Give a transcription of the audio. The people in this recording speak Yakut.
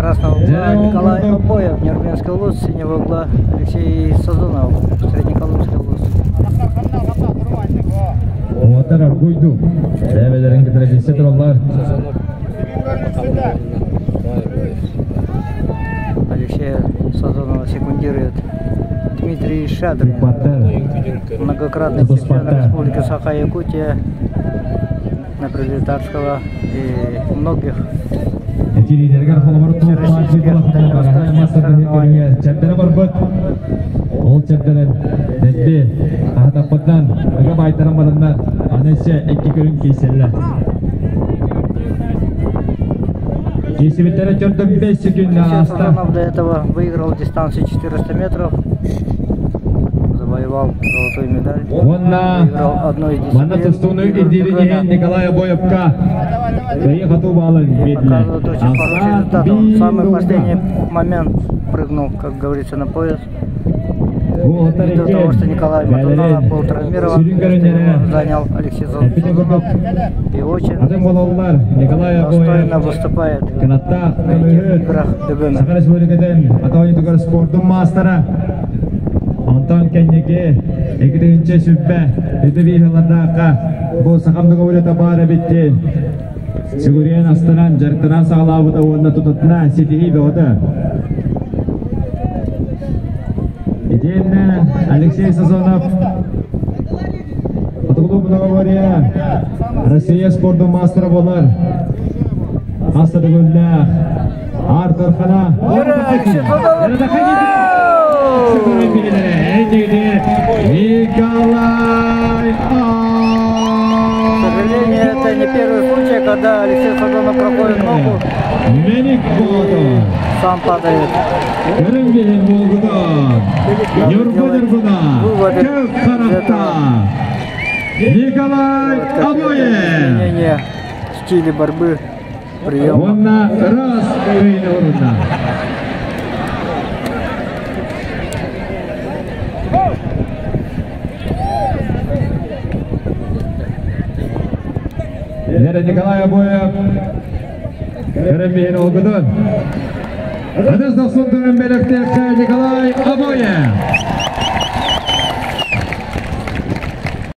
Красного угла Николай Обоев, Нюрбинский улус, синего угла Алексей Сазонов, Среднеколымский улус. Уотар аргуйду. Бэбэлэрин кытары билсе тураллар. Алексея Сазонова секундирует Дмитрий Шадрин. Многократный чемпион Республики Саха-Якутия на пролетарского и многих Чэрдэрэ барбыт. Ол чэрдэрэн дэлби аһатаппытынан ыга баайтаран бараннар аны өссө икки көрүҥ киирсэллэр. Киирсибиттэрэ төрдөн 5 секунд ааста. До этого выиграл дистанцию 400 метров. Завоевал золотую медаль. Уонна манна тустууну ирдиирин Николай Обоевка Кыайыы-хотуу баалын биэрдилэр. Показывает очень хороший результат. Он в самый последний момент прыгнул, как говорится, на пояс. Ввиду того, что Николай Матунанов был травмирован, занял Алексей Сазонов. И очень достойно выступает на этих играх Дыгына. Саха Республикатын Атоонитугар спордун маастара Онтон кэнники икитинче сүббэ ити биһылардаахха бу сахамдыга үлэтэ баар эбиттин сүгүрүйэн астынан дьарыктанан саҕалаабыта уонна тутатына ситиһии бөҕөтө. Итиэннэ Алексей Сазонов Хотугулуу многоборье Россия спордун маастара буолар. Хас да төгүллээх Артурхана Николай К сожалению, это не первый случай, когда Алексей Сазонов проходит ногу и сам падает. Выводы Николай Обоев! Изменение в стиле борьбы приема. Уонна раз урунна. Лера Николай Обоев Көрөн олгудун. Адыс дохсун төрөн белектеққа Николай Обоев.